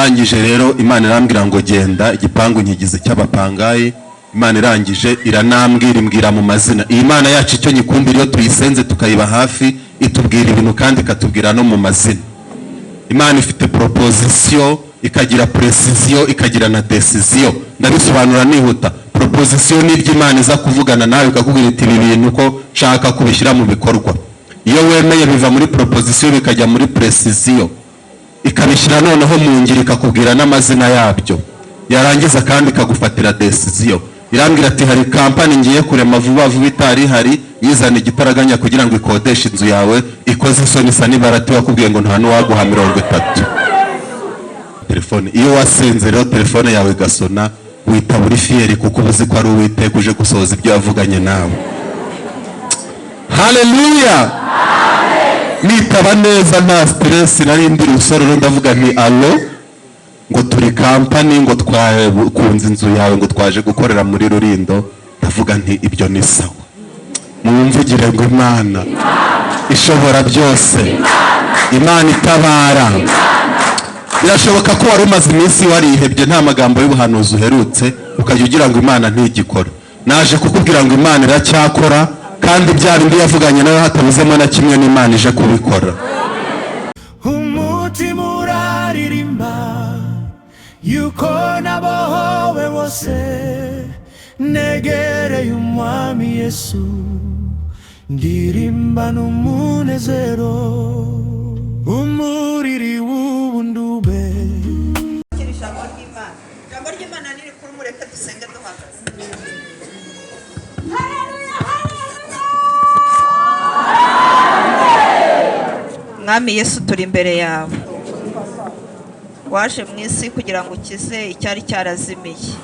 Ndangije rero, Imana irambwira ngo genda, igipangu nkigize cy'abapangayi. Imana irangije iranambwira, imbwira mu mazina. Iyi Mana yacu, icyo nyikundira, iyo tuyisenze tukayiba hafi, itubwira ibintu kandi ikatubwira no mu mazina. Imana ifite proposition, ikagira précision, ikagira na décision. Ndabisobanura nihuta. Proposition ni ibyo Imana iza kuvugana nawe, ikakubwira iti: "Ibi bintu ko nshaka kubishyira mu bikorwa." Iyo wemeye, biva muri proposition bikajya muri précision, ikabishyira noneho mu ngiro, ikakubwira n'amazina yabyo, yarangiza kandi ikagufatira décision. Irambwira ati: "Hari kampani ngiye kurema vuba vuba itari ihari, yizana igitaraganya kugira ngo ikodeshe inzu yawe ikoze isoni." Isa n'ibarati wakubwiye ngo nta n'uwaguha 30. Telefone, iyo wasenze rero telefone yawe igasona, witaba uri fier, kuko uba uzi ko ari Uwiteka uje gusohoza ibyo yavuganye nawe. Haleluya! Nitaba neza, nta stress, nari ndi rusororo. Ndavuga nti: "Allo?" Ngo: "Turi kampani," ngo, "twakunze inzu yawe," ngo, "twaje gukorera muri Rurindo." Ndavuga nti: "Ibyo ni sawa." Mumvugire ngo: "Imana ishobora byose, Imana itabara." Birashoboka ko wari umaze iminsi warihebye, nta magambo y'ubuhanuzi uherutse, ukajya ugira ngo Imana ntigikora. Naje kukubwira ngo Imana iracyakora, kandi bya bindi yavuganye nawe hatabuzemo na kimwe, n'Imana ije kubikora. Umutima uraririmba yuko nabohowe bose, negereye Umwami Yesu, ndirimba n'umunezero umuriri w'ubundube. Iri jambo ry'Imana, ijambo ry'Imana ni rikuru, mureke dusenge duhagaze. Haleluya, haleluya! Mwami Yesu, turi imbere yawe. Waje mu isi kugira ngo ukize icyari cyarazimiye.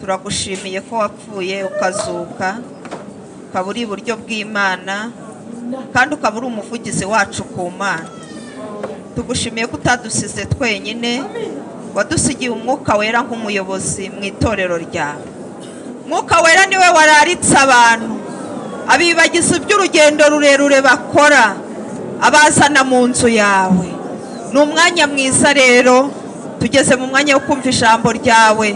Turagushimiye ko wapfuye ukazuka, ukaba uri iburyo bw'Imana, kandi ukaba uri umuvugizi wacu ku Mana. Tugushimiye ko utadusize twenyine, wadusigiye Umwuka Wera nk'umuyobozi mu itorero ryawe. Mwuka Wera niwe wararitse abantu, abibagiza iby'urugendo rurerure bakora, abazana mu nzu yawe. Ni umwanya mwiza rero, tugeze mu mwanya wo kumva ijambo ryawe.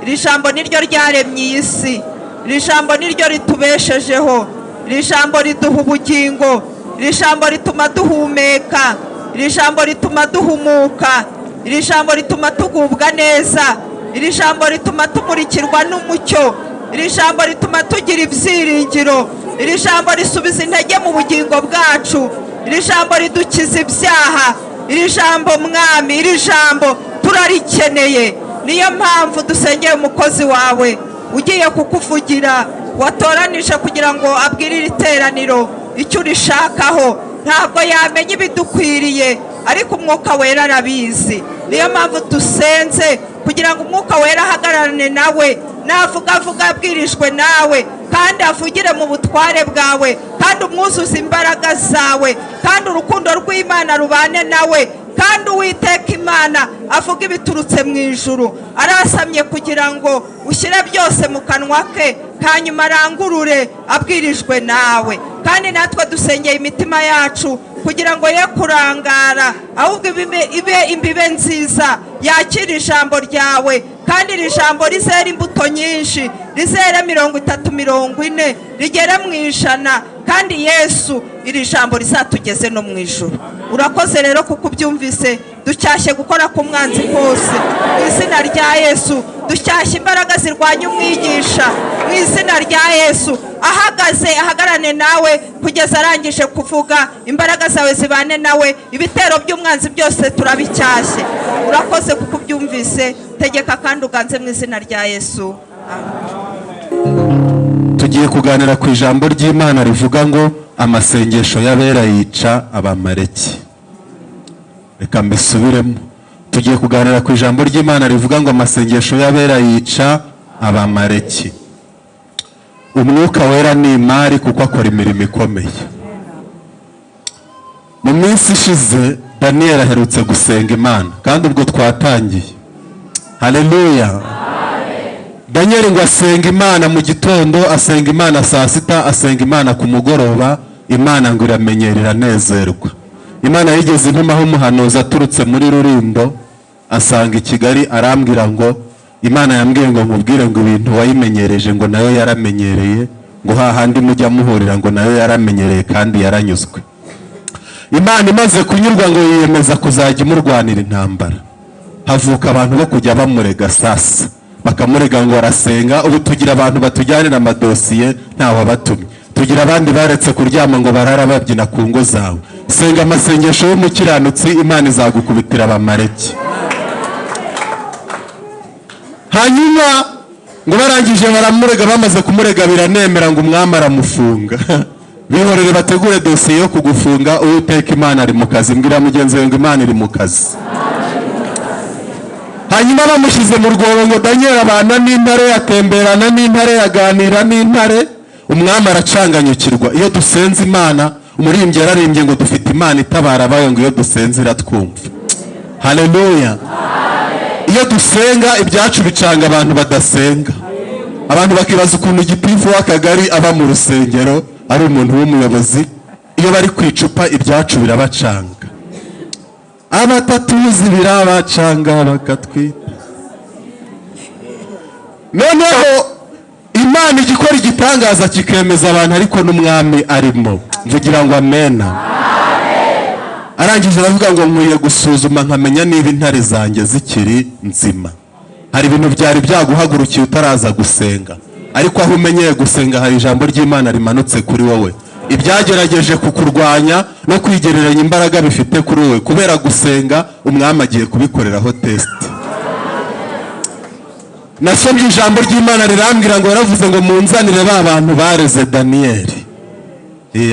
Iri jambo niryo ryaremye iyi si, iri jambo niryo ritubeshejeho, iri jambo riduha ubugingo, iri jambo rituma duhumeka, iri jambo rituma duhumuka, iri jambo rituma tugubwa neza, iri jambo rituma tumurikirwa n'umucyo, iri jambo rituma tugira ibyiringiro, iri jambo risubiza intege mu bugingo bwacu, iri jambo ridukiza ibyaha. Iri jambo, Mwami, iri jambo turarikeneye. Niyo mpamvu dusengeye umukozi wawe ugiye kukuvugira, watoranije kugira ngo abwire iri teraniro icyo urishakaho. Ntabwo yamenya ibidukwiriye, ariko Umwuka Wera arabizi. Niyo mpamvu dusenze kugira ngo Umwuka Wera ahagararane nawe, navuga avuga abwirijwe nawe, kandi avugire mu butware bwawe, kandi umwuzuze imbaraga zawe, kandi urukundo rw'Imana rubane nawe, kandi Uwiteka Imana avuga ibiturutse mu ijuru. Arasamye kugira ngo ushyire byose mu kanwa ke, hanyuma arangurure abwirijwe nawe. Kandi natwe dusengeye imitima yacu kugira ngo ye kurangara, ahubwo ibe imbibe nziza yakira ijambo ryawe, kandi iri jambo rizera imbuto nyinshi, rizere 30, 40, rigere mu 100, kandi Yesu, iri jambo rizatugeze no mu ijuru. Urakoze rero kuko ubyumvise. Ducyashye gukora k'umwanzi kose mu izina rya Yesu. Dushyashye imbaraga zirwanya umwigisha mu izina rya Yesu. Ahagaze ahagarane nawe kugeza arangije kuvuga, imbaraga zawe zibane nawe. Ibitero by'umwanzi byose turabicyashye. Urakoze kuko ubyumvise. Tegeka kandi uganze mu izina rya Yesu. Amen. Tugiye kuganira ku ijambo ry'Imana rivuga ngo: "Amasengesho y'abera yica Abamareki." Reka mbisubiremo. Tugiye kuganira ku ijambo ry'Imana rivuga ngo: "Amasengesho y'abera yica Abamareki." Umwuka Wera ni imari, kuko akora imirimo ikomeye. Mu minsi ishize Daniyeli aherutse gusenga Imana, kandi ubwo twatangiye. Haleluya! Daniyeli ngo asenga Imana mu gitondo, asenga Imana saa sita, asenga Imana ku mugoroba. Imana ngo iramenyera, iranezerwa. Imana yigeze intumaho umuhanuzi aturutse muri Rurindo. Asanga i Kigali, arambwira ngo Imana yambwiye ngo nkubwire ngo ibintu wayimenyereje ngo nayo yaramenyereye, ngo hahandi mujya muhurira ngo nayo yaramenyereye kandi yaranyuzwe. Imana imaze kunyurwa ngo yiyemeza kuzajya imurwanira intambara. Havuka abantu bo kujya bamurega, sasa bakamurega ngo arasenga. Ubu tugira abantu batujyanira amadosiye ntawabatumye, tugira abandi baretse kuryama ngo barara babyina ku ngo zawe. Senga amasengesho y'umukiranutsi, Imana izagukubitira abamareki. Hanyuma ngo barangije baramurega, bamaze kumurega biranemera ngo umwami aramufunga. Bihorere bategure dosiye yo kugufunga, Uwiteka Imana ari mu kazi. Mbwira mugenzi wawe ngo Imana iri mu kazi. Hanyuma bamushyize mu rwobo, ngo Daniel abana n'intare, atemberana n'intare, aganira n'intare, umwami aracanganyukirwa. Iyo dusenze Imana, umuririmbyi yararimbye ngo dufite Imana itabara abayo, ngo iyo dusenze iratwumva. Haleluya! Iyo dusenga ibyacu bicanga abantu badasenga, abantu bakibaza ukuntu gitifu w'akagari aba mu rusengero ari umuntu w'umuyobozi. Iyo bari ku icupa ibyacu birabacanga, abatatuzi birabacanga bakatwita. Noneho Imana ijya ikora igitangaza kikemeza abantu, ariko n'umwami arimo. Mvugira ngo amena. Arangije aravuga ngo nkwiye gusuzuma nkamenya niba intare zanjye zikiri nzima. Hari ibintu byari byaguhagurukiye utaraza gusenga, ariko aho umenyeye gusenga hari ijambo ry'Imana rimanutse kuri wowe. Ibyagerageje kukurwanya no kwigereranya imbaraga bifite kuri wowe kubera gusenga, umwami agiye kubikoreraho test. Nasomye ijambo ry'Imana rirambwira ngo yaravuze ngo munzanire ba bantu bareze Daniyeli.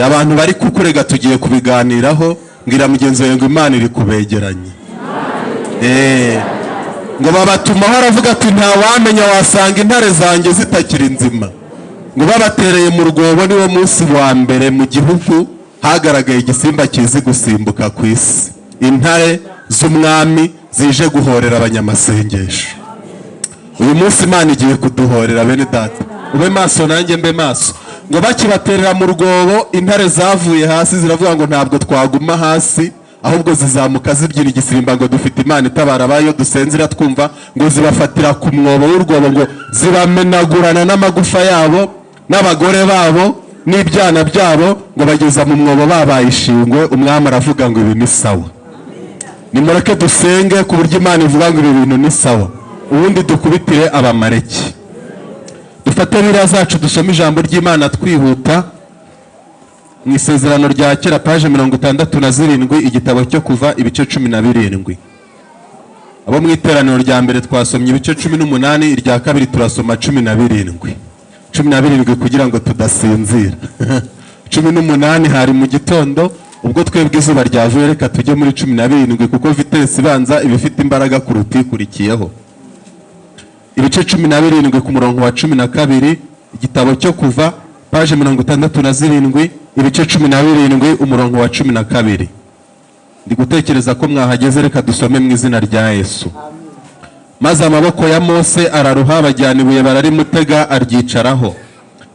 Abantu bari kukurega tugiye kubiganiraho. Mbwira mugenzi wawe ngo Imana iri kubegeranya. Ngo babatumaho, aravuga ati ntawamenya, wasanga intare zanjye zitakiri nzima. Ngo babatereye mu rwobo, niwo munsi wa mbere mu gihugu hagaragaye igisimba kizi gusimbuka ku isi. Intare z'umwami zije guhorera abanyamasengesho. Uyu munsi Imana igiye kuduhorera, bene data. Ube maso nanjye mbe maso. Ngo bakibaterera mu rwobo, intare zavuye hasi ziravuga ngo ntabwo twaguma hasi, ahubwo zizamuka zibyina igisimba ngo dufite Imana itabara abayo, dusenze iratwumva. Ngo zibafatira ku mwobo w'urwobo, ngo zibamenagurana n'amagufa yabo n'abagore babo n'ibyana byabo, ngo bageza mu mwobo babaye ishingwe. Umwami aravuga ngo ibi ni sawa. Nimureke dusenge ku buryo Imana ivuga ngo ibi bintu ni sawa, ubundi dukubitire abamareki. Dufate Bibiliya zacu, dusome ijambo ry'Imana twihuta mu Isezerano rya Kera, paje 67, igitabo cyo Kuva, ibice 17. Abo mu iteraniro rya mbere twasomye ibice 18, irya kabiri turasoma 17. 17 kugira ngo tudasinzira. 18 hari mu gitondo ubwo twebwe izuba ryavuye, reka tujye muri 17 kuko vitesse ibanza iba ifite imbaraga kuruta ikurikiyeho. Ibice 17 ku murongo wa 12, igitabo cyo Kuva, paje 67, ibice 17, umurongo wa 12. Ndi gutekereza ko mwahageze, reka dusome mu izina rya Yesu. Maze amaboko ya Mose araruha, bajyana ibuye bararimutega aryicaraho.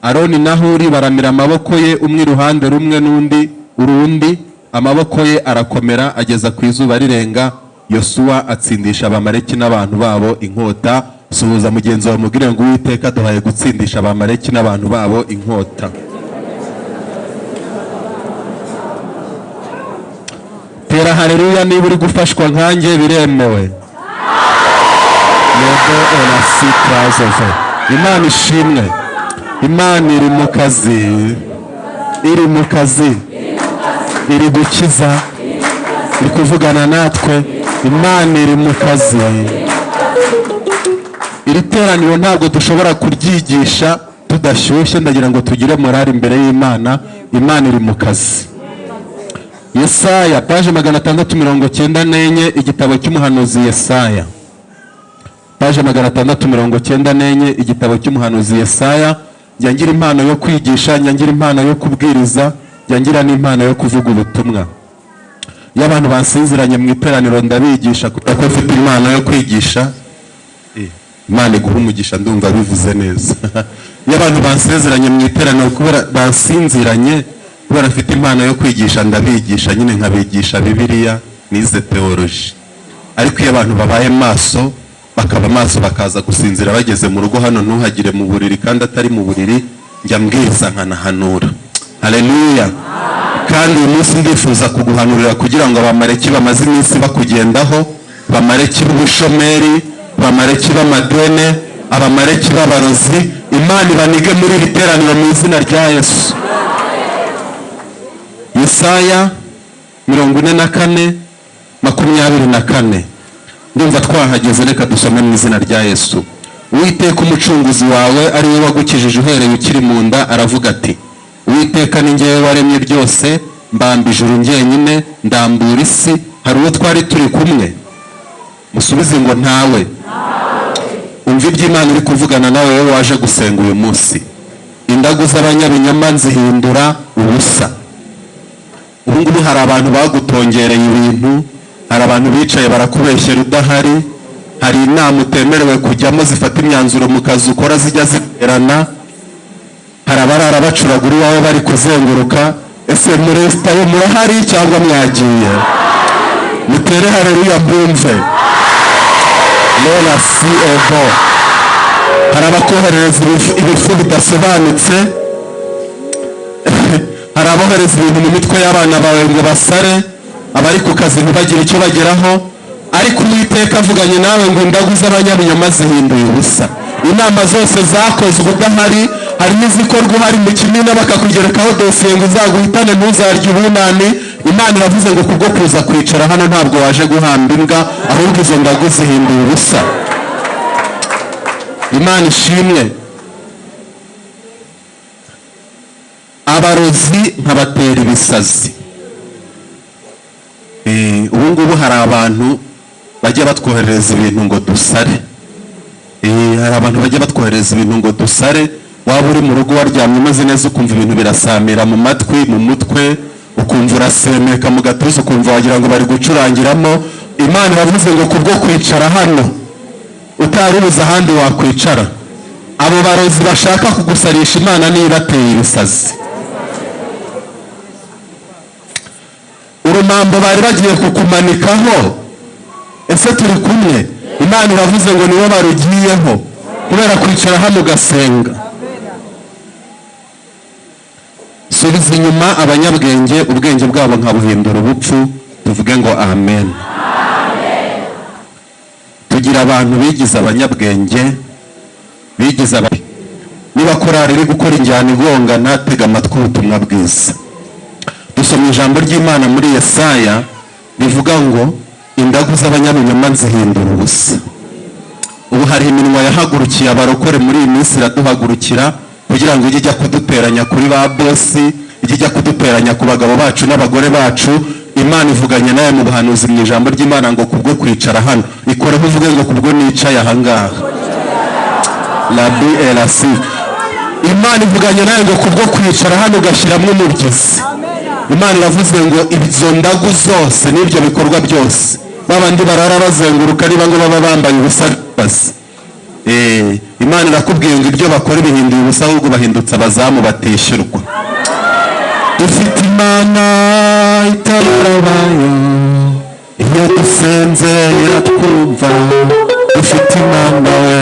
Aroni na Huri baramira amaboko ye, umwe iruhande rumwe n'undi urundi, amaboko ye arakomera ageza ku izuba rirenga. Yosuwa atsindisha Abamaleki n'abantu babo inkota. Suhuza mugenzi wawe mubwire ngo Uwiteka duhaye gutsindisha Abamaleki n'abantu babo inkota. Tera haleluya niba uri gufashwa nkanjye, biremewe. Lebo orasi trazove. Imana ishimwe, Imana iri mu kazi, iri mu kazi, iri gukiza, iri kuvugana natwe. Imana iri mu kazi. Iri teraniro ntabwo dushobora kuryigisha tudashyushye, ndagira ngo tugire morali imbere y'Imana. Imana iri mu kazi. Yesaya, paje 694, igitabo cy'umuhanuzi Yesaya, paje 694, igitabo cy'umuhanuzi Yesaya. Njya ngira impano yo kwigisha, njya ngira impano yo kubwiriza, njya ngira n'impano yo kuvuga ubutumwa. Iyo abantu basinziranye mu iteraniro ndabigisha kuko mfite impano yo kwigisha. Imana iguha umugisha, ndumva bivuze neza. Iyo abantu bansezeranye mu iteraniro kubera basinziranye, kubera mfite impano yo kwigisha ndabigisha nyine, nkabigisha Bibiliya, nize teoloji. Ariko iyo abantu babaye maso, bakaba maso, bakaza gusinzira bageze mu rugo hano, ntuhagire mu buriri kandi atari mu buriri, njya mbwiriza nkanahanura. Haleluya! Kandi uyu munsi ndifuza kuguhanurira kugira ngo abamareki bamaze iminsi bakugendaho, bamareki b'ubushomeri, bamareki b'amadene, abamareki b'abarozi, Imana ibanige muri iri teraniro mu izina rya Yesu. Yesaya 44:24. Ndumva twahageze, reka dusome mu izina rya Yesu. Uwiteka umucunguzi wawe, ari we wagukijije uhereye ukiri mu nda, aravuga ati: "Uwiteka ni njyewe waremye byose, mbamba ijuru njyenyine, ndambura isi. Hari uwo twari turi kumwe?" Musubize ngo ntawe. Umva ibyo Imana iri kuvugana nawe, wowe waje gusenga uyu munsi. Indagu z'abanyabinyoma nzihindura ubusa. Ubu ngubu hari abantu bagutongereye ibintu, hari abantu bicaye barakubeshyera udahari, hari inama utemerewe kujyamo zifata imyanzuro mu kazi ukora zijya ziterana, hari abarara bacuragura iwawe bari kuzenguruka. Ese muresitaye, murahari cyangwa mwagiye? Mutere haleluya mbumve. Lola si ebo. Hari abakoherereza ibifu bidasobanutse, hari abohereza ibintu mu mitwe y'abana bawe ngo basare, abari ku kazi ntibagire icyo bageraho. Ariko Uwiteka avuganye nawe ngo indagu z'abanyabinyoma zihinduye ubusa. Inama zose zakozwe udahari, hari n'izikorwa uhari mu kimina, bakakugerekaho dosiye ngo uzaguhitane, ntuzarye ubunani. Imana iravuze ngo kubwo kuza kwicara hano, ntabwo waje guhamba imbwa, ahubwo izo ndagu zihinduye ubusa. Imana ishimwe. Abarozi nkabatera ibisazi. Ubu ngubu hari abantu bajya batwoherereza ibintu ngo dusare. Hari abantu bajya batwoherereza ibintu ngo dusare. Waba uri mu rugo waryamye umeze neza, ukumva ibintu birasamira mu matwi, mu mutwe, ukumva urasemeka mu gatuza, ukumva wagira ngo bari gucurangiramo. Imana iravuze ngo kubwo kwicara hano utari ubuze ahandi wakwicara, abo barozi bashaka kugusarisha, Imana niyo ibateye ibisazi. Urumambo bari bagiye kukumanikaho, ese turi kumwe? Imana iravuze ngo nibo barugiyeho kubera kwicara hano ugasenga. Subiza inyuma abanyabwenge, ubwenge bwabo nkabuhindura ubupfu. Tuvuge ngo amen. Tugira abantu bigize abanyabwenge, bigize aba. Niba korari iri gukora injyana igongana, tega amatwi ubutumwa bwiza. Dusoma ijambo ry'Imana muri Yesaya rivuga ngo indagu z'abanyabinyoma nzihindura ubusa. Ubu hari iminwa yahagurukiye abarokore muri iyi minsi, iraduhagurukira kugira ngo ijye ijya kuduteranya kuri ba bosi, ijye ijya kuduteranya ku bagabo bacu n'abagore bacu. Imana ivuganye nawe mu buhanuzi mu ijambo ry'Imana ngo kubwo kwicara hano, ikoreho uvuge ngo kubwo nicaye ahangaha. Rabi erasi. Imana ivuganye nawe ngo kubwo kwicara hano ugashyiramo umubyizi, Imana iravuze ngo izo ndagu zose n'ibyo bikorwa byose, babandi barara bazenguruka, niba ngo baba bambaye ubusa basi. Imana irakubwiye ngo ibyo bakora bihinduye ubusa, ahubwo bahindutse abazamu batishyurwa. Dufite Imana itabarabayo, iyo dusenze iratwumva. Dufite Imana we.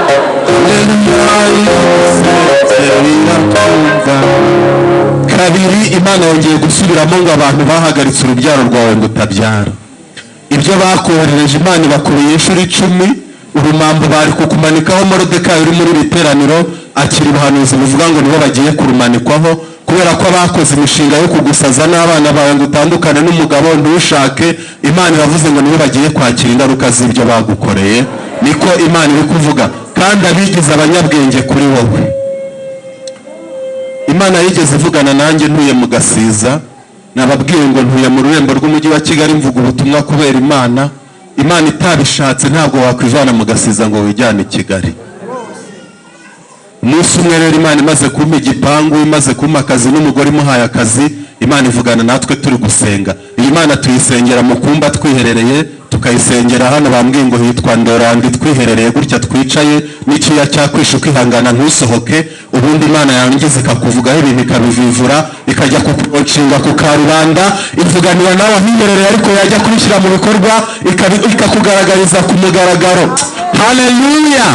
Haleluya, iyo dusenze iratwumva. Kabiri, Imana yongeye gusubiramo ngo abantu bahagaritse urubyaro rwawe ngo utabyara, ibyo bakoherereje Imana ibakubiye inshuro 10. Urumambo bari kukumanikaho, Morodekayi uri muri iri teraniro akiri ubuhanuzi buvuga ngo nibo bagiye kurumanikwaho, kubera ko abakoze imishinga yo kugusaza n'abana bawe ngo utandukane n'umugabo ntushake, Imana iravuze ngo nibo bagiye kwakira ingaruka z'ibyo bagukoreye. Niko Imana iri kuvuga. Kandi abigize abanyabwenge kuri wowe, Imana yigeze ivugana nanjye ntuye mu Gasiza. Nababwiye ngo ntuye mu rurembo rw'umujyi wa Kigali, mvuga ubutumwa kubera Imana. Imana itabishatse ntabwo wakwivana mu Gasiza ngo wijyane i Kigali. Umunsi umwe rero, Imana imaze kumpa igipangu, imaze kumpa akazi n'umugore imuhaye akazi, Imana ivugana natwe turi gusenga. Iyi Mana tuyisengera mu kumba twiherereye, tukayisenga. Tukayisengera hano, bambwiye ngo hitwa Ndorandi, twiherereye gutya twicaye n'icyuya cyakwishe, ukihangana ntusohoke. Ubundi Imana yangiza ikakuvugaho ibintu, ikabivivura, ikajya kukunshinga ku karubanda, ivuganira nawe ahiherereye, ariko yajya kubishyira mu bikorwa ikakugaragariza ku mugaragaro. Haleluya!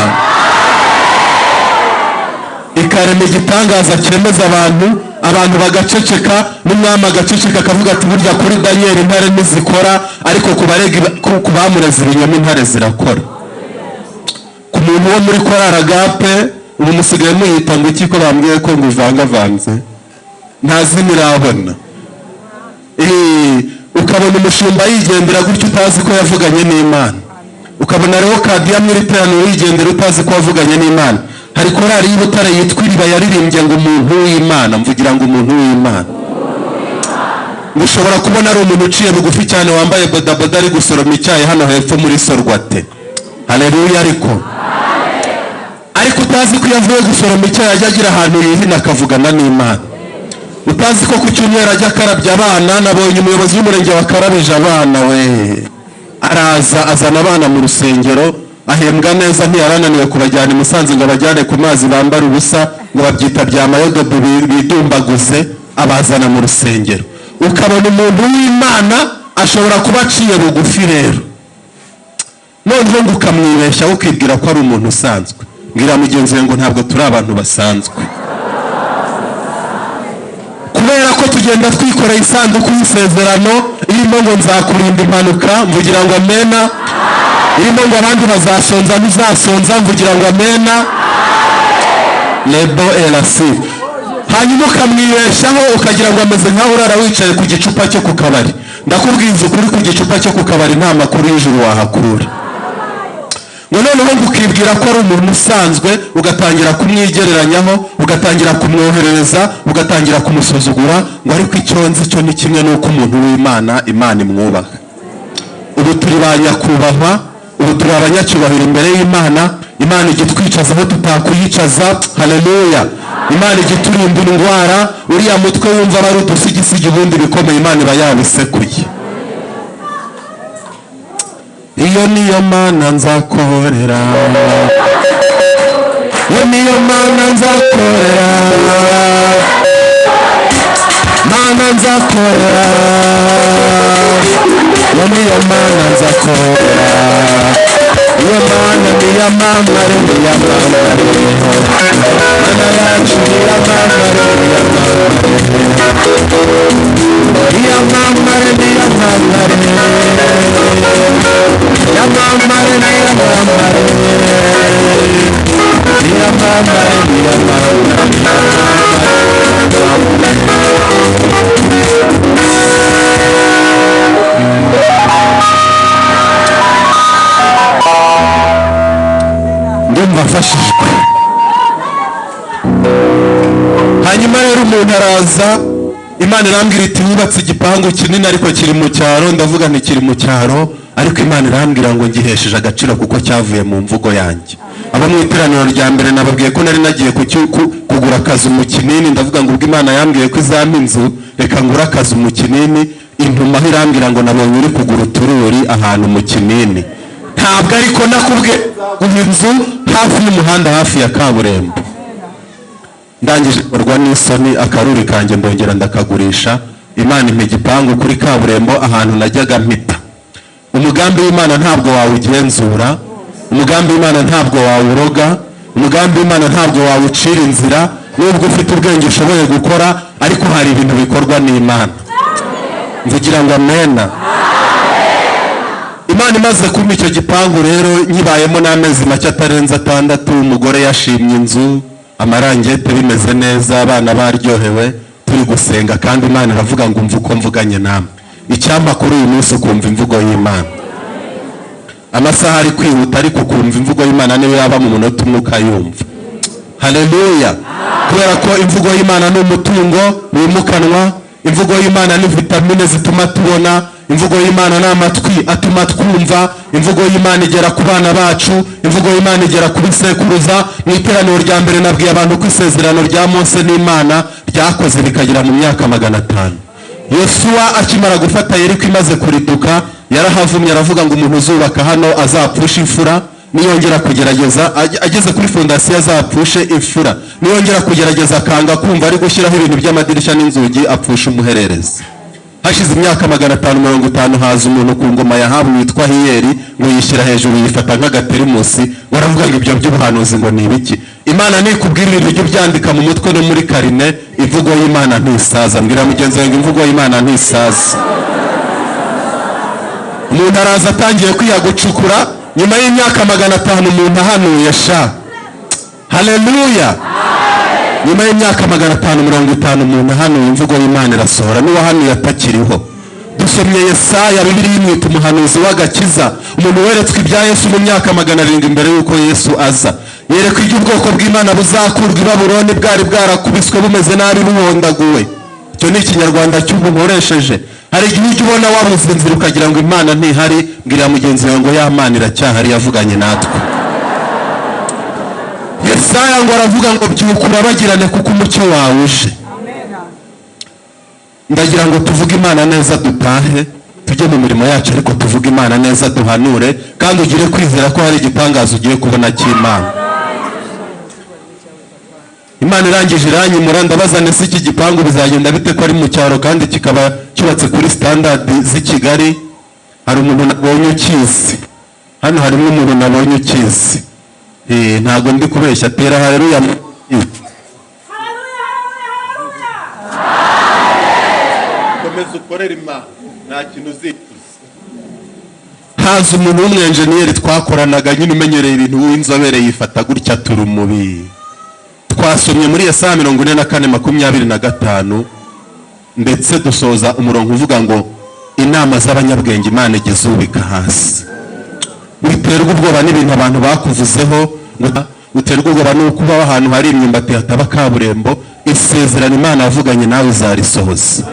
Ikarema igitangaza cyemeza abantu, abantu bagaceceka, n'umwami agaceceka, akavuga ati: "Burya kuri Daniyeli intare ntizikora, ariko ku barega ku bamureze ibinyoma intare zirakora." Ku muntu wo muri korari Agape, ubu musigaye muyita ngo iki, ko bambwiye ko ngo ivangavanze, nta zina irabona? Ukabona umushumba yigendera gutyo utazi ko yavuganye n'Imana, ukabona rero kadiya muri iteraniro yigendera utazi ko wavuganye n'Imana. Hari korari y'Ibutare yitwa Iriba yaririmbye ngo umuntu w'Imana, mvugira ngo umuntu w'Imana, ngo ushobora kubona ari umuntu uciye bugufi cyane, wambaye bodaboda, ari gusoroma icyayi hano hepfo muri Sorwate. Haleluya! Ariko utazi ko iyo avuye gusoroma icyayi ajya agira ahantu yihina akavugana n'Imana, utazi ko ku cyumweru ajya akarabya abana. Nabonye umuyobozi w'umurenge wakarabije abana, we araza azana abana mu rusengero, ahembwa neza, ntiyarananiwe kubajyana i Musanze ngo abajyane ku mazi bambara ubusa, ngo babyita bya mayodobo, bidumbaguze, abazana mu rusengero. Ukabona umuntu w'Imana ashobora kuba aciye bugufi rero, noneho ngo ukamwibeshyaho, ukibwira ko ari umuntu usanzwe. Mbwira mugenzi we ngo ntabwo turi abantu basanzwe, kubera ko tugenda twikoreye isanduku y'isezerano irimo ngo nzakurinda impanuka, mvugira ngo amena; irimo ngo abandi bazasonza, ntuzasonza, mvugira ngo amena. Lebo erasi. Hanyuma ukamwibeshaho, ukagira ngo ameze nkaho urara wicaye ku gicupa cyo ku kabari. Ndakubwiza ukuri, ku gicupa cyo ku kabari nta makuru y'ijuru wahakura. Ngo noneho ngo ukibwira ko ari umuntu usanzwe, ugatangira kumwigereranyaho, ugatangira kumwoherereza, ugatangira kumusuzugura. Ngo ariko icyo nzi cyo ni kimwe, n'uko umuntu w'Imana, Imana imwubaha. Ubu turi ba nyakubahwa, ubu turi abanyacyubahiro imbere y'Imana. Imana ijya itwicaza aho tutakuyicaza. Haleluya! Imana ijya iturinda indwara. Uriya mutwe wumva aba ari udusigisigi, ubundi ibikomeye Imana iba yabisekuye. Iyo niyo Mana nzakorera, iyo niyo Mana nzakorera, Mana nzakorera, iyo niyo Mana nzakorera. Iyo Mana niyamamare, niyamamare, Mana yacu niyamamare, niyamamare, niyamamare, niyamamare, niyamamare, niyamamare, niyamamare. Ndumva mfashijwe. Hanyuma rero umuntu araza, Imana irambwira iti: "Wubatse igipangu kinini ariko kiri mu cyaro." Ndavuga nti: "Kiri mu cyaro," ariko Imana irambwira ngo ngihesheje agaciro kuko cyavuye mu mvugo yanjye. Abo mu iteraniro rya mbere nababwiye ko nari nagiye kugura akazu mu Kinini. Ndavuga ngo ubwo Imana yambwiye ko izampa inzu, reka ngure akazu mu Kinini. Intumaho irambwira ngo nabonye uri kugura utururi ahantu mu Kinini. Ntabwo ariko nakubwiye guha inzu hafi y'umuhanda, hafi ya kaburimbo. Ndangije korwa n'isoni, akaruri kanjye ndongera ndakagurisha, Imana impa igipangu kuri kaburimbo ahantu najyaga mpita. Umugambi w'Imana ntabwo wawugenzura, umugambi w'Imana ntabwo wawuroga, umugambi w'Imana ntabwo wawucira inzira, nubwo ufite ubwenge ushoboye gukora, ariko hari ibintu bikorwa n'Imana. Mvugira ngo amena. Imana imaze kumpa icyo gipangu rero, nyibayemo n'amezi make atarenze 6, umugore yashimye inzu, amarangete bimeze neza, abana baryohewe, turi gusenga, kandi Imana iravuga ngo umve uko mvuganye namwe. Icyampa kuri uyu munsi ukumva imvugo y'Imana. Amasaha ari kwihuta, ariko ukumva imvugo y'Imana, niyo yaba mu munota umwe ukayumva. Haleluya! Kubera ko imvugo y'Imana ni umutungo wimukanwa, imvugo y'Imana ni vitamine zituma tubona, imvugo y'Imana ni amatwi atuma twumva, imvugo y'Imana igera ku bana bacu, imvugo y'Imana igera ku bisekuruza. Mu iteraniro rya mbere nabwiye abantu ko isezerano rya Mose n'Imana ryakoze bikagera mu myaka 500. Yosuwa akimara gufata Yeriko imaze kuriduka, yarahavumye aravuga ngo umuntu uzubaka hano azapfushe imfura, niyongera kugerageza ageze kuri fondasiyo azapfushe imfura, niyongera kugerageza akanga kumva ari gushyiraho ibintu by'amadirishya n'inzugi apfushe umuhererezi. Hashize imyaka 550 haza umuntu ku ngoma ya Ahabu witwa Hiyeri, ngo yishyira hejuru yifata nk'agaterimusi, baravuga ngo ibyo by'ubuhanuzi ngo ni ibiki? Imana nikubwira ibintu ujye ubyandika mu mutwe no muri karine. Imvugo y'Imana ntisaza. Mbwira mugenzi wawe ngo imvugo y'Imana ntisaza. Umuntu araza atangiye kwiha gucukura nyuma y'imyaka 500 umuntu ahanuye sha. Haleluya! Nyuma y'imyaka 550 umuntu ahanuye, imvugo y'Imana irasohora n'uwahanuye atakiriho. Dusomye Yesaya, Bibiliya imwita umuhanuzi w'agakiza, umuntu weretswe ibya Yesu mu myaka 700 mbere y'uko Yesu aza. Yerekwa iby'ubwoko bw'Imana buzakurwa i Babuloni bwari bwarakubiswe, bumeze nabi, buhondaguwe. Icyo ni ikinyarwanda cy'ubu nkoresheje. Hari igihe ujya ubona wabuze inzira ukagira ngo Imana ntihari. Mbwira mugenzi wawe ngo ya Mana iracyahari, yavuganye natwe. Yesaya ngo aravuga ngo byuka urabagirane kuko umucyo wawe uje. Ndagira ngo tuvuge Imana neza, dutahe tujye mu mirimo yacu, ariko tuvuge Imana neza, duhanure, kandi ugire kwizera ko hari igitangaza ugiye kubona cy'Imana. Imana irangije iranyimura. Ndabaza nese iki gipangu bizagenda bite ko ari mu cyaro kandi kikaba cyubatse kuri standard z'i Kigali? Hari umuntu nabonye ukizi hano, harimo umuntu nabonye ukizi. Ntabwo ndi kubeshya. Tera haleluya. Komeza ukorere Imana, nta kintu uzicuza. Haza umuntu w'umwenjeniyeri twakoranaga nyine, umenyereye ibintu, w'inzobere, yifata gutya turumubi. Twasomye muri Yesaya 44:25, ndetse dusoza umurongo uvuga ngo inama z'abanyabwenge Imana ijya izubika hasi. Witerwa ubwoba n'ibintu abantu bakuvuzeho, ngo uterwa ubwoba n'uko uba ahantu hari imyumbati hataba kaburimbo. Isezerano Imana yavuganye nawe izarisohoza.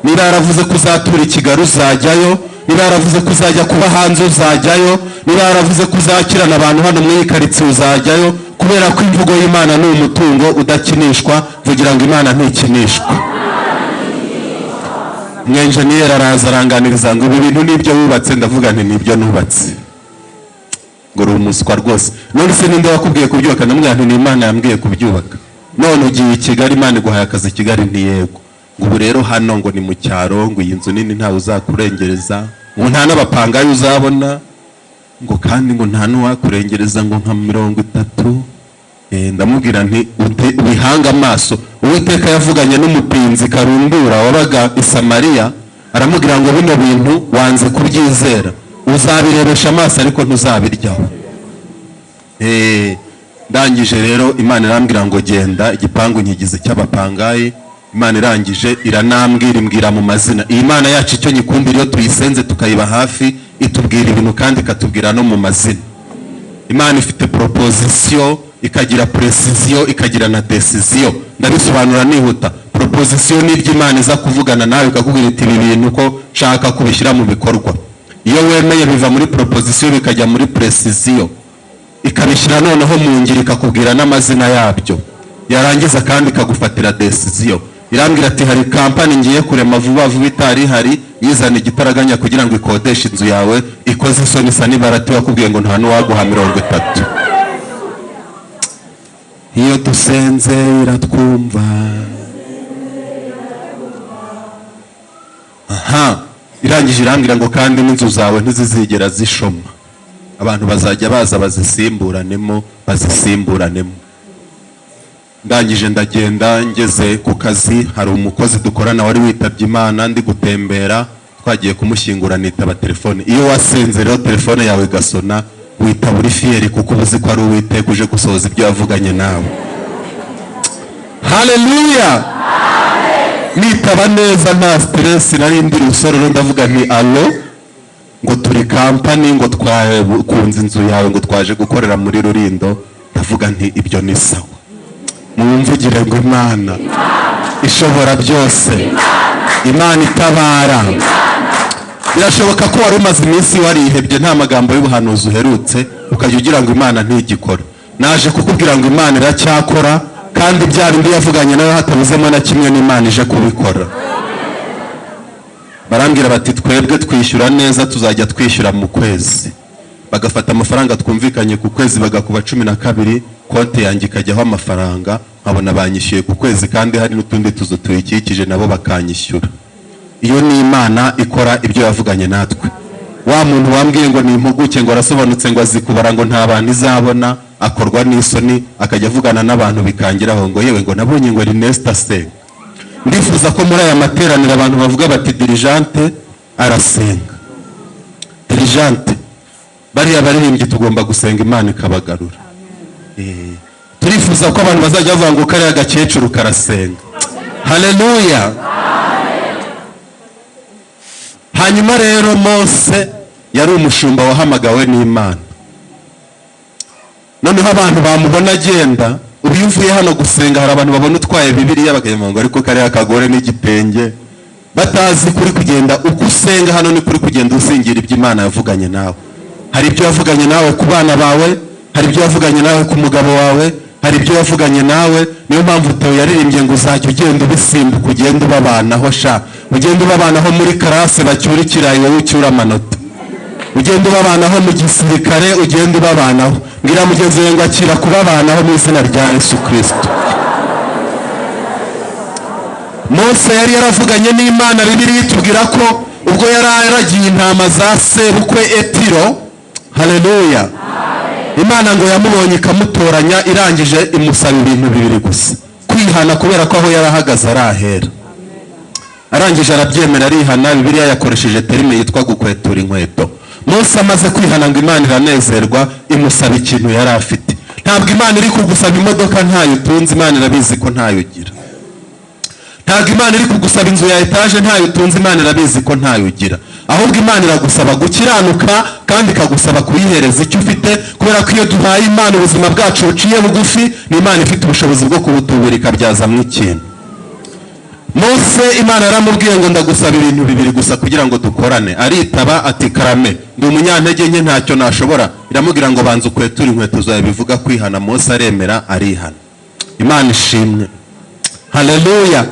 Niba yaravuze ko uzatura i Kigali, uzajyayo. Niba yaravuze ko uzajya kuba hanze, uzajyayo. Niba yaravuze ko uzakirana abantu hano muri iyi karitsiye, uzajyayo, kubera ko imvugo y'Imana ni umutungo udakinishwa. Vugira ngo Imana ntikinishwa. Mwenjeniyeri araza aranganiriza ngo ibi bintu nibyo wubatse? Ndavuga nti nibyo nubatse. Ngo uri umuswa rwose, none se ninde wakubwiye kubyubaka? Ndamubwira nti ni Imana yambwiye kubyubaka. None ugiye i Kigali, Imana iguhaye akazi i Kigali? Ntiyego. Ngo ubu rero hano ngo ni mu cyaro, ngo iyi nzu nini ntawe uzakurengereza, ngo nta n'abapangayi uzabona, ngo kandi ngo nta n'uwakurengereza ngo nka 30. Ndamubwira nti ubihange amaso. Uwiteka yavuganye n'umupinzi karundura wabaga i Samariya, aramubwira ngo bino bintu wanze kubyizera, uzabirebesha amaso ariko ntuzabiryaho. Ndangije rero Imana irambwira ngo genda, igipangu nkigize cy'abapangayi. Imana irangije iranambwira, imbwira mu mazina. Iyi Mana yacu icyo nyikundira, iyo tuyisenze tukayiba hafi, itubwira ibintu kandi ikatubwira no mu mazina. Imana ifite proposition, ikagira precision, ikagira na decision. Ndabisobanura nihuta. Proposition ni ibyo Imana iza kuvugana nawe ikakubwira iti ibi bintu ko nshaka kubishyira mu bikorwa. Iyo wemeye biva muri proposition bikajya muri precision, ikabishyira noneho mu ngiro, ikakubwira n'amazina yabyo, yarangiza kandi ikagufatira decision. Irambwira ati hari kampani ngiye kurema vuba vuba itari ihari, yizana igitaraganya kugira ngo ikodeshe inzu yawe ikoze isoni isa n'ibarati wakubwiye ngo nta n'uwaguha 30. Iyo dusenze iratwumva. Aha irangije irambwira ngo kandi n'inzu zawe ntizizigera zishoma, abantu bazajya baza bazisimburanemo, bazisimburanemo. Ndangije ndagenda, ngeze ku kazi hari umukozi dukorana wari witabye Imana, ndi gutembera twagiye kumushyingura nitaba telefone. Iyo wasenze rero telefone yawe igasona, witaba uri fier kuko uba uzi ko ari Uwiteka uje gusohoza ibyo yavuganye nawe. Haleluya! Nitaba neza nta stress, nari ndi rusororo, ndavuga nti allo? Ngo turi kampani, ngo twakunze inzu yawe, ngo twaje gukorera muri Rulindo. Ndavuga nti ibyo ni sawa. Mumvugire ngo Imana ishobora byose, Imana itabara. Birashoboka ko wari umaze iminsi warihebye, nta magambo y'ubuhanuzi uherutse, ukajya ugira ngo Imana ntigikora. Naje kukubwira ngo Imana iracyakora, kandi bya bindi yavuganye nawe hatabuzemo na kimwe n'Imana ije kubikora. Barambwira bati twebwe twishyura neza, tuzajya twishyura mu kwezi. Bagafata amafaranga twumvikanye ku kwezi, bagakuba 12, konti yanjye ikajyaho amafaranga, nkabona banyishyuye ku kwezi, kandi hari n'utundi tuzu tuyikikije nabo bakanyishyura. Iyo ni Imana ikora ibyo yavuganye natwe. Wa muntu wambwiye ngo ni impuguke, ngo arasobanutse, ngo azi kubara, ngo nta bantu izabona, akorwa n'isoni, akajya avugana n'abantu bikangiraho ngo yewe, ngo nabonye ngo Ernest asenga. Ndifuza ko muri aya materaniro abantu bavuga bati Diligente arasenga, Diligente. Bariya baririmbyi tugomba gusenga Imana ikabagarura. Turifuza ko abantu bazajya bavuga ngo kariya gakecuru karasenga. Haleluya! Hanyuma rero Mose yari umushumba wahamagawe n'Imana. Noneho abantu bamubona agenda. Ubu iyo uvuye hano gusenga, hari abantu babona utwaye Bibiliya bakagira ngo ariko kariya kagore n'igitenge, batazi kuri kugenda. Uko usenga hano ni kuri kugenda usingira ibyo Imana yavuganye nawe. Hari ibyo yavuganye nawe ku bana bawe, hari ibyo yavuganye nawe ku mugabo wawe, hari ibyo yavuganye nawe. Niyo mpamvu Theo yaririmbye ngo uzajya ugenda ubisimbuka, ugenda ubabanaho sha, ugenda ubabanaho muri classe bacyura ikirayi, wowe ucyura amanota, ugenda ubabanaho mu gisirikare, ugenda ubabanaho. Mbwira mugenzi wawe ngo akira kubabanaho mu izina rya Yesu Kirisito. Mose yari yaravuganye n'Imana. Bibiliya itubwira ko ubwo yari yaragiye intama za sebukwe Etiro, haleluya, Imana ngo yamubonye ikamutoranya. Irangije imusaba ibintu bibiri gusa: kwihana, kubera ko aho yari ahagaze ari ahera. Arangije arabyemera, arihana. Bibiliya yakoresheje terme yitwa gukwetura inkweto. Mose amaze kwihana, ngo Imana iranezerwa, imusaba ikintu yari afite. Ntabwo Imana iri kugusaba imodoka ntayo utunze, Imana irabizi ko ntayo ugira. Ntabwo Imana iri kugusaba inzu ya etaje ntayo utunze, Imana irabizi ko ntayo ugira. Ahubwo Imana iragusaba gukiranuka, kandi ikagusaba kuyihereza icyo ufite, kubera ko iyo duhaye Imana ubuzima bwacu buciye bugufi, ni Imana ifite ubushobozi bwo kubutubura ikabyazamo ikintu. Mose Imana yaramubwiye ngo ndagusaba ibintu bibiri gusa kugira ngo dukorane. Aritaba ati karame, ndi umunyantege nke, ntacyo nashobora. Iramubwira ngo banza ukweture inkweto zawe, bivuga kwihana. Mose aremera, arihana. Imana ishimwe, haleluya!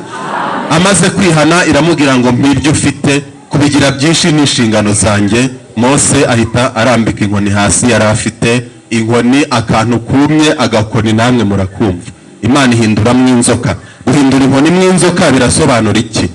Amaze kwihana, iramubwira ngo mpa ibyo ufite, kubigira byinshi ni inshingano zanjye. Mose ahita arambika inkoni hasi. Yari afite inkoni, akantu kumye, agakoni namwe murakumva. Imana ihinduramo inzoka. Guhindura inkoni mu inzoka birasobanura iki?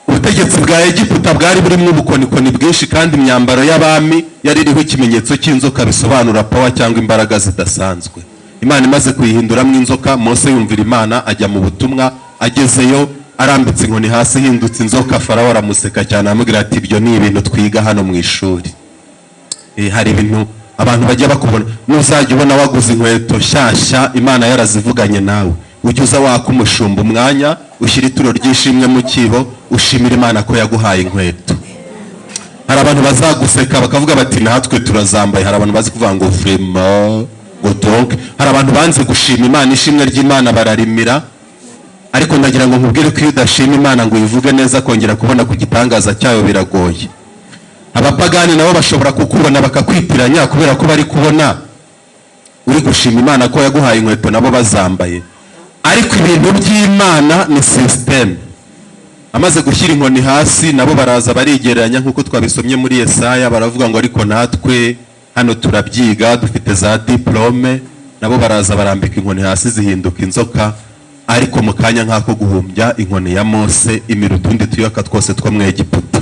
Ubutegetsi bwa Egiputa bwari burimo ubukonikoni bwinshi, kandi imyambaro y'abami yari iriho ikimenyetso cy'inzoka, bisobanura power cyangwa imbaraga zidasanzwe. Imana imaze kuyihinduramo inzoka, Mose yumvira Imana, ajya mu butumwa. Agezeyo arambitse inkoni hasi, ihindutse inzoka, Farawo aramuseka cyane, aramubwira ati ibyo ni ibintu twiga hano mu ishuri. Hari ibintu abantu bajya bakubona. Nuzajya ubona waguze inkweto nshyashya, Imana yarazivuganye nawe, ujye uza waka umushumba umwanya, ushyire ituro ry'ishimwe mu cyibo, ushimira Imana ko yaguhaye inkweto. Hari abantu bazaguseka bakavuga bati natwe turazambaye. Hari abantu bazi kuvuga ngo vraiment, ngo donc. Hari abantu banze gushima Imana, ishimwe ry'Imana bararimira. Ariko ndagira ngo nkubwire ko iyo udashima Imana ngo uyivuge neza, kongera kubona ku gitangaza cyayo biragoye. Abapagani nabo bashobora kukubona bakakwitiranya, kubera ko bari kubona uri gushima Imana ko yaguhaye inkweto, nabo bazambaye. Ariko ibintu by'Imana ni système. Amaze gushyira inkoni hasi, nabo baraza barigereranya, nk'uko twabisomye muri Yesaya, baravuga ngo ariko natwe hano turabyiga, dufite za diplôme. Nabo baraza barambika inkoni hasi, zihinduka inzoka. Ariko mu kanya nk'ako guhumbya, inkoni ya Mose imira utundi tuyoka twose two mu Egiputa.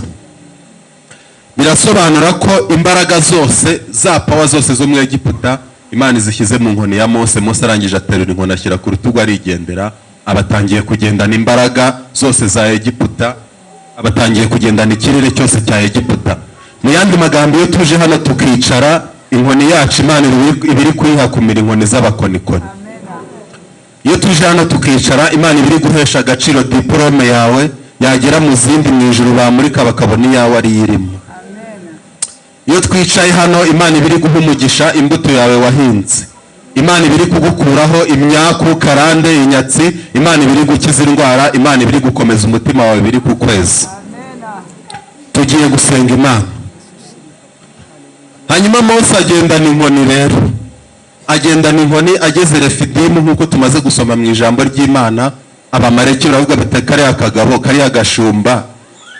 Birasobanura ko imbaraga zose za power zose zo mu Egiputa Imana izishyize mu nkoni ya Mose. Mose arangije aterura inkoni, ashyira ku rutugu, arigendera. Abatangiye kugendana imbaraga zose za Egiputa, abatangiye kugendana ikirere cyose cya Egiputa. Mu yandi magambo, iyo tuje hano tukicara, inkoni yacu Imana iba iri kuyihakumira inkoni z'abakonikoni. Iyo tuje hano tukicara, Imana iba iri guhesha agaciro diplôme yawe, yagera mu zindi mu ijuru bamurika bakabona iyawe ariyo irimo. Iyo twicaye hano, Imana iba iri guha umugisha imbuto yawe wahinze. Imana iba iri kugukuraho imyaku, karande, inyatsi. Imana iba iri gukiza indwara. Imana iba iri gukomeza umutima wawe, biri ku kwezi. Tugiye gusenga Imana. Hanyuma Mose agendana inkoni rero, agendana inkoni. Ageze Refidimu, nk'uko tumaze gusoma mu ijambo ry'Imana, Abamareki baravuga bati kariya kagabo, kariya gashumba.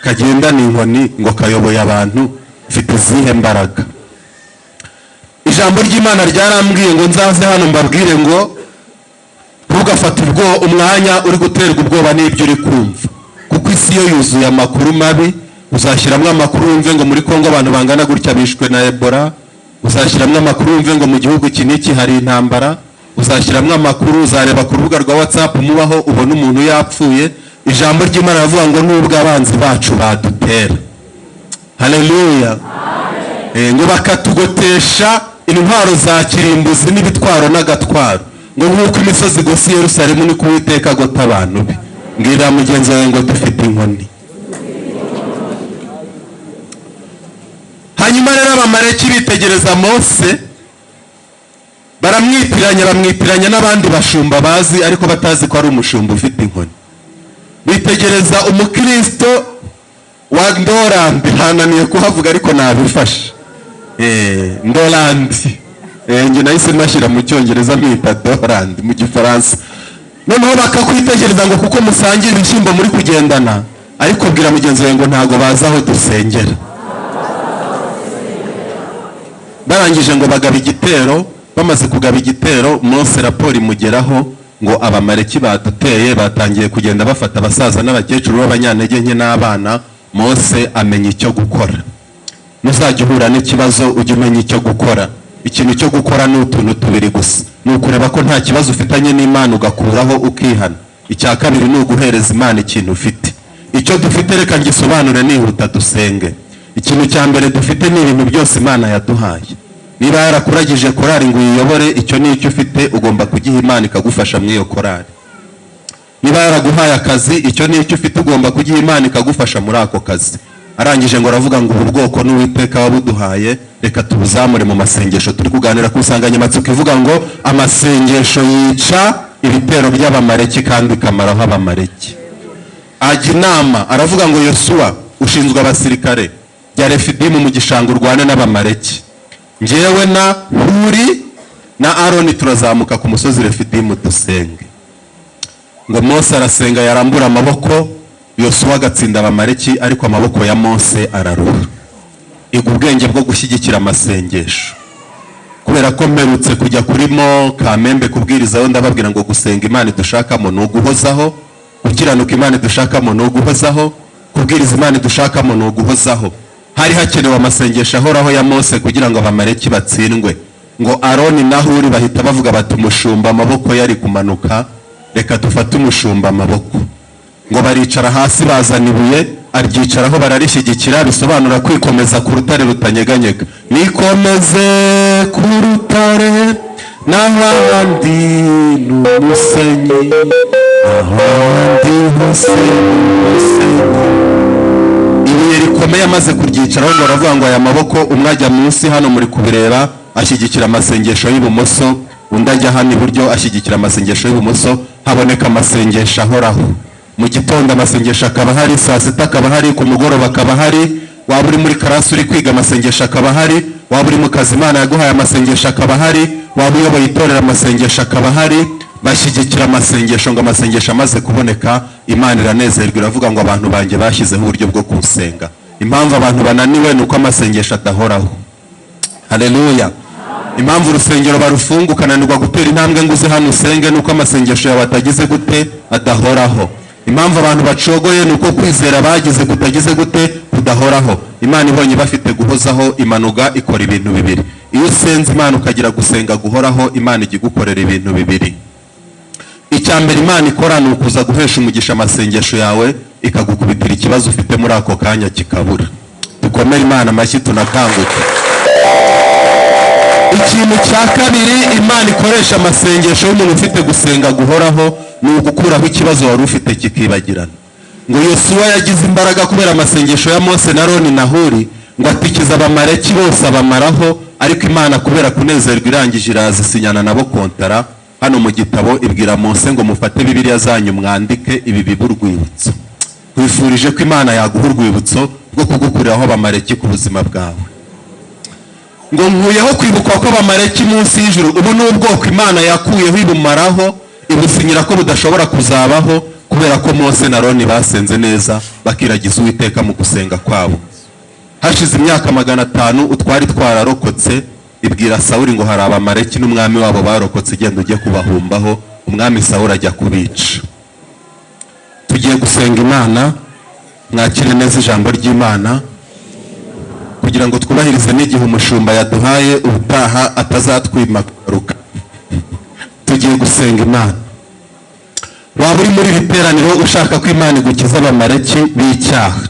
Kagendana inkoni ngo kayoboye abantu, mfite izihe mbaraga? Ijambo ry'Imana ryarambwiye ngo nzaze hano mbabwire ngo ntugafate ubwo umwanya uri guterwa ubwoba n'ibyo uri kumva, kuko isi yo yuzuye amakuru mabi. Uzashyiramo amakuru wumve ngo muri Kongo abantu bangana gutya bishwe na Ebola, uzashyiramo amakuru wumve ngo mu gihugu iki n'iki hari intambara, uzashyiramo amakuru, uzareba ku rubuga rwa WhatsApp mubaho ubone umuntu yapfuye. Ijambo ry'Imana rivuga ngo nubwo abanzi bacu badutera, haleluya, ngo bakatugotesha intwaro za kirimbuzi n'ibitwaro n'agatwaro, ngo nk'uko imisozi igose i Yerusalemu niko Uwiteka agota abantu be. Mbwira mugenzi wawe ngo dufite inkoni. Hanyuma rero Abamaleki bitegereza Mose baramwitiranya, bamwitiranya n'abandi bashumba bazi, ariko batazi ko ari umushumba ufite inkoni. Bitegereza umukristo wa Ndorandi, hananiye kuhavuga ariko nabifashe. Ndorandi, njye nahise mashyira mu Cyongereza mwita Dorandi mu Gifaransa. Noneho bakakwitegereza ngo kuko musangira ibishyimbo muri kugendana, ariko bwira mugenzi wawe ngo ntago bazi aho dusengera. Barangije ngo bagaba igitero. Bamaze kugaba igitero, Mose raporo imugeraho ngo Abamaleki baduteye, batangiye kugenda bafata abasaza n'abakecuru b'abanyantege nke n'abana. Mose amenya icyo gukora. Nuzajya uhura n'ikibazo ujye umenya icyo gukora. Ikintu cyo gukora ni utuntu tubiri gusa: ni ukureba ko nta kibazo ufitanye n'Imana ugakuraho ukihana. Icya kabiri ni uguhereza Imana ikintu ufite. Icyo dufite reka ngisobanure nihuta dusenge. Ikintu cya mbere dufite ni ibintu byose Imana yaduhaye. Niba yarakuragije korari ngo uyiyobore, icyo ni icyo ufite, ugomba kugiha Imana ikagufasha muri iyo korari. Niba yaraguhaye akazi, icyo ni icyo ufite, ugomba kugiha Imana ikagufasha muri ako kazi. Arangije ngo aravuga ngo ubu bwoko n'Uwiteka wabuduhaye, reka tubuzamure mu masengesho. Turi kuganira ku nsanganyamatsiko ivuga ngo amasengesho yica ibitero by'Abamaleki kandi ikamaraho Abamaleki. Ajya inama aravuga ngo Yosuwa ushinzwe abasirikare, jya Refidimu mu gishanga urwane n'Abamaleki, njyewe na Huri na Aroni turazamuka ku musozi Refidimu dusenge. Ngo Mose arasenga, yarambura amaboko, Yosuwa agatsinda Abamaleki, ariko amaboko ya Mose araruha. Iga ubwenge bwo gushyigikira amasengesho. Kubera ko mperutse kujya kuri mo Kamembe kubwirizaho, ndababwira ngo gusenga Imana idushakamo ni uguhozaho, gukiranuka Imana idushakamo ni uguhozaho, kubwiriza Imana idushakamo ni uguhozaho. Hari hakenewe amasengesho ahoraho ya Mose kugira ngo Abamaleki batsindwe. Ngo Aroni na Huri bahita bavuga bati umushumba amaboko yari kumanuka, reka dufate umushumba amaboko. Ngo baricara hasi bazana ibuye aryicaraho bararishyigikira, bisobanura kwikomeza ku rutare rutanyeganyega. Nikomeze ku rutare n'ahandi ni umusenyi, ahandi hose ni umusenyi. Ibuye rikomeye amaze kuryicaraho ngo aravuga ngo aya maboko, umwe ajya munsi hano muri kubireba ashyigikira amasengesho y'ibumoso, undi ajya hano iburyo ashyigikira amasengesho y'ibumoso, haboneka amasengesho ahoraho. Mu gitondo amasengesho akaba ahari, saa sita akaba ahari, ku mugoroba akaba ahari, waba uri muri class uri kwiga amasengesho akaba ahari, waba uri mu kazi Imana yaguhaye amasengesho akaba ahari, waba uyoboye itorero amasengesho akaba ahari. Bashyigikira amasengesho. Ngo amasengesho amaze kuboneka, Imana iranezerwa iravuga ngo abantu banjye bashyizeho uburyo bwo kusenga. Impamvu abantu bananiwe ni uko amasengesho adahoraho. Haleluya. Impamvu urusengero barufunga ukananirwa gutera intambwe ngo uze hano usenge ni uko amasengesho yawe atagize gute? Adahoraho. Impamvu abantu bacogoye ni uko kwizera bagize kutagize gute? Kudahoraho. Imana ibonye bafite guhozaho, imanuga ikora ibintu bibiri. Iyo usenze Imana ukagira gusenga guhoraho, Imana ijya igukorera ibintu bibiri. Icya mbere Imana ikora ni ukuza guhesha umugisha amasengesho yawe, ikagukubitira ikibazo ufite muri ako kanya kikabura. Dukomere Imana amashyi tunakanguke. Ikintu cya kabiri Imana ikoresha amasengesho y'umuntu ufite gusenga guhoraho ni ugukuraho ikibazo wari ufite kikibagirana. Ngo Yosuwa yagize imbaraga kubera amasengesho ya Mose na Aroni na Huri, ngo atikiza Abamaleki bose abamaraho. Ariko Imana kubera kunezerwa irangije iraza isinyana nabo kontara hano mu gitabo, ibwira Mose ngo mufate Bibiliya zanyu mwandike ibi bibe urwibutso. Nkwifurije ko Imana yaguha urwibutso rwo kugukuriraho Abamaleki ku buzima bwawe. Ngo nkuyeho kwibukwa kw'Abamaleki munsi y'ijuru. Ubu ni ubwoko Imana yakuyeho ibumaraho, ibusinyira ko budashobora kuzabaho, ku Kubera ko Mose na Aroni basenze neza, bakiragiza Uwiteka mu gusenga kwabo. Hashize imyaka 500 utwari twararokotse, ibwira Sawuli ngo hari Abamaleki n'umwami wabo barokotse, igenda ujye kubahumbaho. Umwami Sawuli ajya kubica. Tugiye gusenga Imana, mwakire neza ijambo ry'Imana kugira ngo twubahirize n'igihe umushumba yaduhaye, ubutaha atazatwima kugaruka. Tugiye gusenga Imana. Waba uri muri iri teraniro ushaka ko Imana igukiza Abamaleki b'icyaha,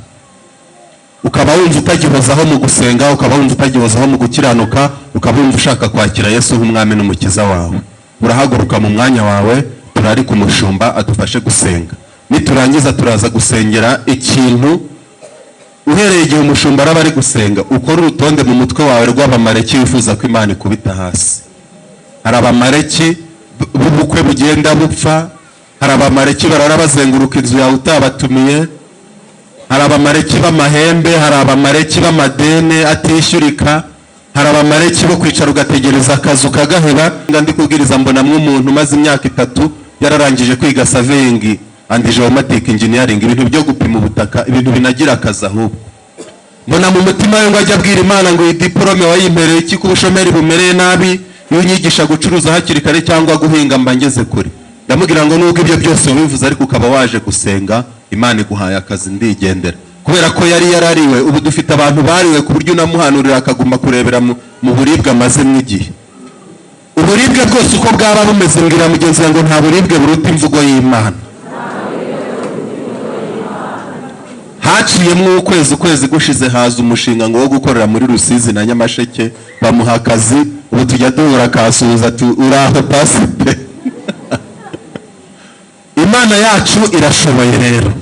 ukaba wumva utagihozaho mu gusenga, ukaba wumva utagihozaho mu gukiranuka, ukaba wumva ushaka kwakira Yesu nk'umwami n'umukiza wawe, urahaguruka mu mwanya wawe, turarika umushumba adufashe gusenga. Niturangiza turaza gusengera ikintu. Uhereye igihe umushumba araba ari gusenga, ukore urutonde mu mutwe wawe rw'Abamaleki wifuza ko Imana ikubita hasi. Hari Abamaleki b'ubukwe bugenda bupfa, hari Abamaleki barara bazenguruka inzu yawe utabatumiye, hari Abamaleki b'amahembe, hari Abamaleki b'amadene atishyurika, hari Abamaleki bo kwicara ugategereza akazu kagaheba. Ndi kubwiriza mbonamwo umuntu umaze imyaka 3 yararangije kwiga surveying and geomatic engineering, ibintu byo gupima ubutaka, ibintu binagira akazi. Ahubwo mbona mu mutima we ngo ajye abwira Imana ngo iyi diporome wayimpereye iki, ko ubushomeri bumereye nabi? Iyo unyigisha gucuruza hakiri kare cyangwa guhinga mba ngeze kure. Ndamubwira ngo nubwo ibyo byose wabivuze ariko ukaba waje gusenga, Imana iguhaye akazi. Ndigendera, kubera ko yari yarariwe. Ubu dufite abantu bariwe ku buryo unamuhanurira akaguma kurebera mu buribwe amazemo igihe. Uburibwe bwose uko bwaba bumeze, mbwira mugenzi wawe ngo nta buribwe buruta imvugo y'Imana. Haciyemo ukwezi, ukwezi gushize haza umushinga ngo wo gukorera muri Rusizi na Nyamasheke, bamuha akazi. Ubu tujya duhura akasuhuza ati uraho pasite. Imana yacu irashoboye. Rero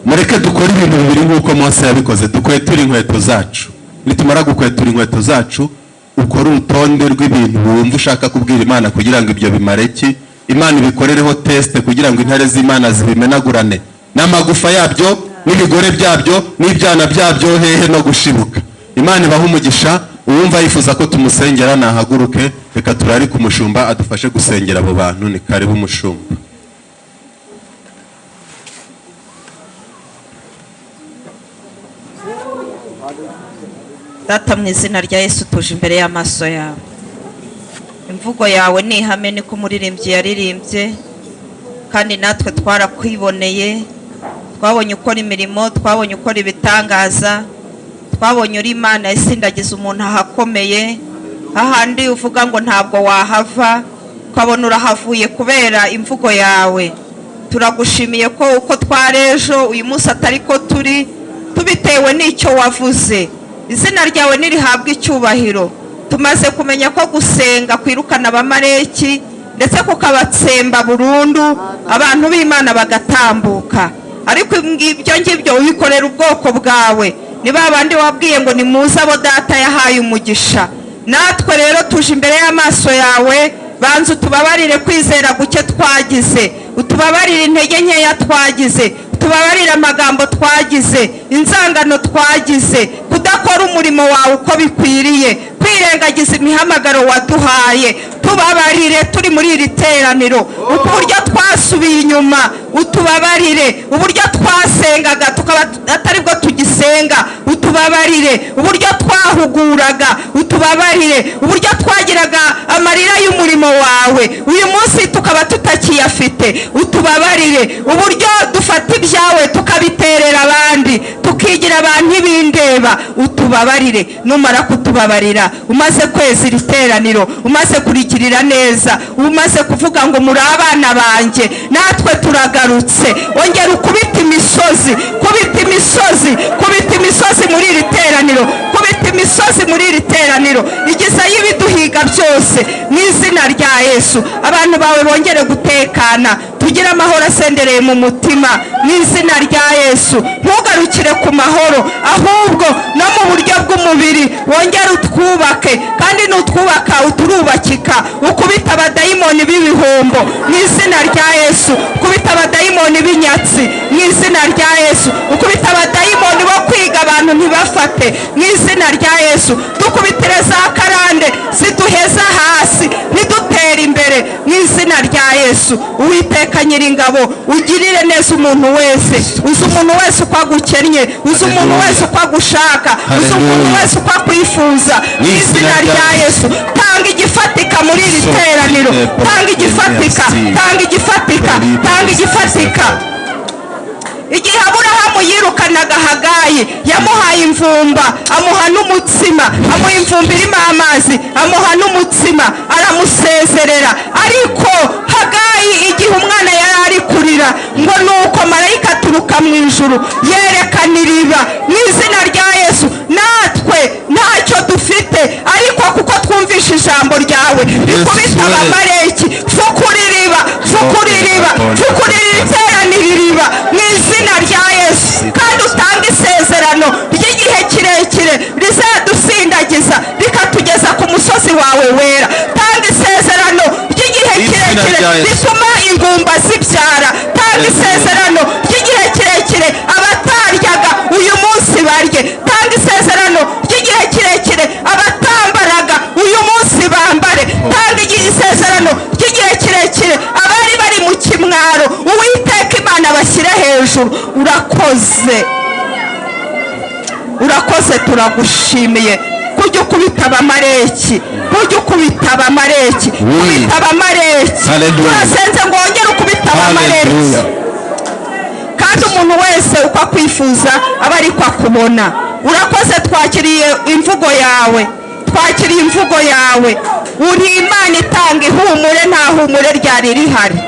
mureke dukore ibintu bibiri nk'uko Mose yabikoze: dukweture inkweto zacu. Nitumara gukwetura inkweto zacu, ukore urutonde rw'ibintu wumva ushaka kubwira Imana kugira ngo ibyo bimareki Imana ibikorereho test, kugira ngo intare z'Imana zibimenagurane n'amagufa yabyo n'ibigore byabyo n'ibyana byabyo, hehe no gushibuka. Imana ibahe umugisha. Uwumva yifuza ko tumusengera nahaguruke. Reka turarike umushumba adufashe gusengera abo bantu. Ni karibu umushumba. Data, mu izina rya Yesu, tuje imbere y'amaso yawe. Imvugo yawe ni ihame, niko umuririmbyi yaririmbye, kandi natwe twarakwiboneye. Twabonye ukora imirimo, twabonye ukora ibitangaza, twabonye uri Imana isindagiza umuntu ahakomeye, hahandi uvuga ngo ntabwo wahava, ukabona urahavuye kubera imvugo yawe. Turagushimiye ko uko twari ejo uyu munsi atari ko turi, tubitewe n'icyo wavuze. Izina ryawe nirihabwe icyubahiro. Tumaze kumenya ko gusenga kwirukana Abamaleki ndetse kukabatsemba burundu, abantu b'Imana bagatambuka. Ariko ibyo ngibyo ubikorera ubwoko bwawe, ni ba bandi wabwiye ngo nimuze abo data yahaye umugisha. Natwe rero tuje imbere y'amaso yawe, banza utubabarire kwizera guke twagize, utubabarire intege nkeya twagize, utubabarire amagambo twagize, inzangano twagize, kudakora umurimo wawe uko bikwiriye, kwirengagiza imihamagaro waduhaye. Tubabarire turi muri iri teraniro, uburyo twasubiye inyuma, utubabarire uburyo twasengaga tukaba atari bwo tugisenga, utubabarire uburyo twahuguraga, utubabarire uburyo twagiraga amarira y'umurimo wawe, uyu munsi tukaba tutakiyafite, utubabarire uburyo dufata ibyawe tukabiterera abandi, tukigira abantu ibindeba, utubabarire. Numara kutubabarira, umaze kweza iri teraniro, umaze kurigirira neza, umaze kuvuga ngo muri abana banjye, natwe turagarutse. Ongera ukubita imisozi, kubita imisozi, kubita imisozi muri iri teraniro, kubita imisozi muri iri teraniro, igizayo ibiduhiga byose mu izina rya Yesu. Abantu bawe bongere gutekana, tugire amahoro asendereye mu mutima mu izina rya Yesu. Ntugarukire ku mahoro, ahubwo no mu buryo bw'umubiri wongere utwubake, kandi nutwubaka uturubakika. Ukubita abadayimoni b'ibihombo mu izina rya Yesu, ukubita abadayimoni b'inyatsi mu izina rya Yesu, ukubita abadayimoni bo kwiga abantu ntibafate mu izina rya Yesu. Dukubitire za karande ziduheza hasi ntidutere imbere. Ubikore mu izina rya Yesu. Uwiteka Nyiringabo, ugirire neza umuntu wese. Uzi umuntu wese uko agukennye, uzi umuntu wese uko agushaka, uzi umuntu wese uko akwifuza. Mu izina rya Yesu, tanga igifatika muri iri teraniro, tanga igifatika, tanga igifatika, tanga igifatika. Igihe Aburahamu yirukanaga Hagayi, yamuhaye imvumba, amuha n'umutsima, amuha imvumba irimo amazi, amuha n'umutsima, aramusezerera. Ariko Hagayi, igihe umwana yari ari kurira, ngo nuko marayika aturuka mu ijuru yerekana iriba. Mu izina rya Yesu, natwe ntacyo dufite, ariko kuko twumvishe ijambo ryawe rikubita Abamaleki, fukura iriba, fukura iriba, fukura iri iriba mu izina rya Yesu. Kandi utange isezerano ry'igihe kirekire rizadusindagiza rikatugeza ku musozi wawe wera. Tanga isezerano ry'igihe kirekire rituma ingumba zibyara. Tanga isezerano ry'igihe kirekire abataryaga uyu munsi barye. Tanga isezerano ry'igihe kirekire abatambaraga uyu munsi bambare. Tanga isezerano ry'igihe kirekire abari bari mu kimwaro, Uwiteka Imana bashyire hejuru. Urakoze, urakoze, turagushimiye. Kujya ukubita Abamaleki, kujya ukubita Abamaleki, kubita Abamaleki. Turasenze ngo wongere ukubita Abamaleki, kandi umuntu wese uko akwifuza aba ariko akubona. Urakoze, twakiriye imvugo yawe, twakiriye imvugo yawe. Uri Imana itanga ihumure, nta humure ryari rihari.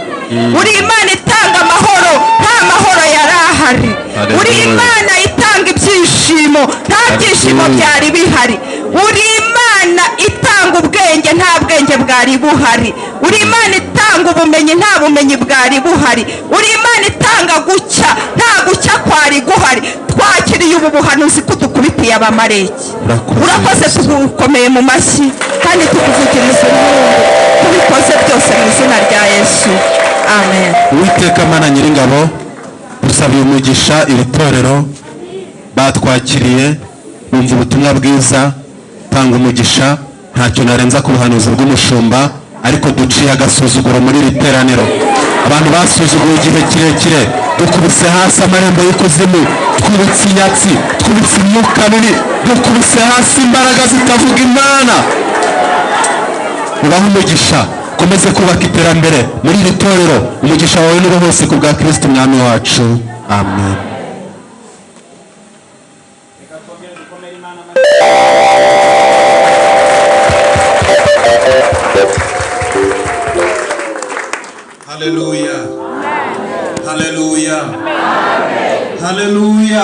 Uri Imana itanga amahoro, nta mahoro yari ahari. Uri Imana itanga ibyishimo, nta byishimo byari bihari. Uri Imana itanga ubwenge, nta bwenge bwari buhari. Uri Imana itanga ubumenyi, nta bumenyi bwari buhari. Uri Imana itanga gucya, nta gucya kwari guhari. Twakiriye ubu buhanuzi ko dukubitiye Abamaleki. Urakoze, tugukomeye mu mashyi kandi tukuvugiriza impundu. Tubikoze byose mu izina rya Yesu, amen. Uwiteka Mana Nyiringabo, dusabiye umugisha iri torero batwakiriye, bumva ubutumwa bwiza. Tanga umugisha. Ntacyo narenza ku buhanuzi bw'umushumba, ariko duciye agasuzuguro muri iri teraniro. Abantu basuzuguye igihe kirekire, dukubise hasi amarembo y'ikuzimu, twubitse inyatsi, twubitse imyuka mibi, dukubise hasi imbaraga zitavuga Imana. Ubahe umugisha, ukomeze kubaka iterambere muri iri torero. Umugisha wawe niba hose ku bwa Kristo Umwami wacu, amen. Reka twongere dukomere Imana amashyi. Haleluya. Haleluya. Haleluya.